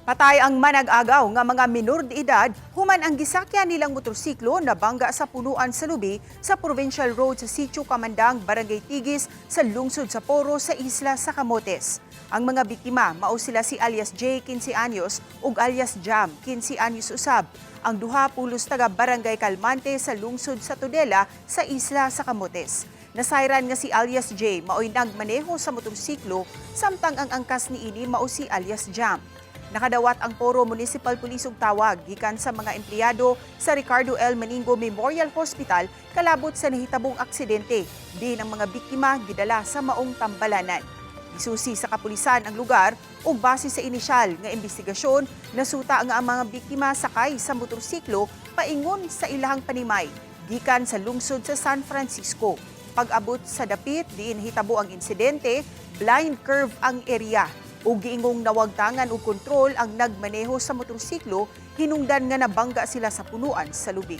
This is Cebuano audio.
Patay ang manag-agaw nga mga minor de edad human ang gisakyan nilang motorsiklo nabangga sa punuan sa lubi sa Provincial Road sa Sitio Kamandang, Barangay Tigis sa lungsod sa Poro sa isla sa Camotes. Ang mga biktima mao sila si alias J, 15 anyos, ug alias Jam, 15 anyos usab. Ang duha pulos taga Barangay Calmante sa lungsod sa Tudela sa isla sa Camotes. Nasayran nga si alias J maoy nagmaneho sa motorsiklo, samtang ang angkas niini mao si alias Jam. Nakadawat ang Poro Municipal Police og tawag gikan sa mga empleyado sa Ricardo L. Maningo Memorial Hospital kalabot sa nahitabong aksidente. Diin ang mga biktima gidala sa maong tambalanan. Gisusi sa kapulisan ang lugar ug base sa inisyal nga investigasyon, nasuta nga ang mga biktima sakay sa motorsiklo paingon sa ilahang panimay gikan sa lungsod sa San Francisco. Pag-abot sa dapit diin hitabo ang insidente, blind curve ang area ug giingong nawagtangan og kontrol ang nagmaneho sa motorsiklo, hinungdan nga nabangga sila sa punuan sa lubi.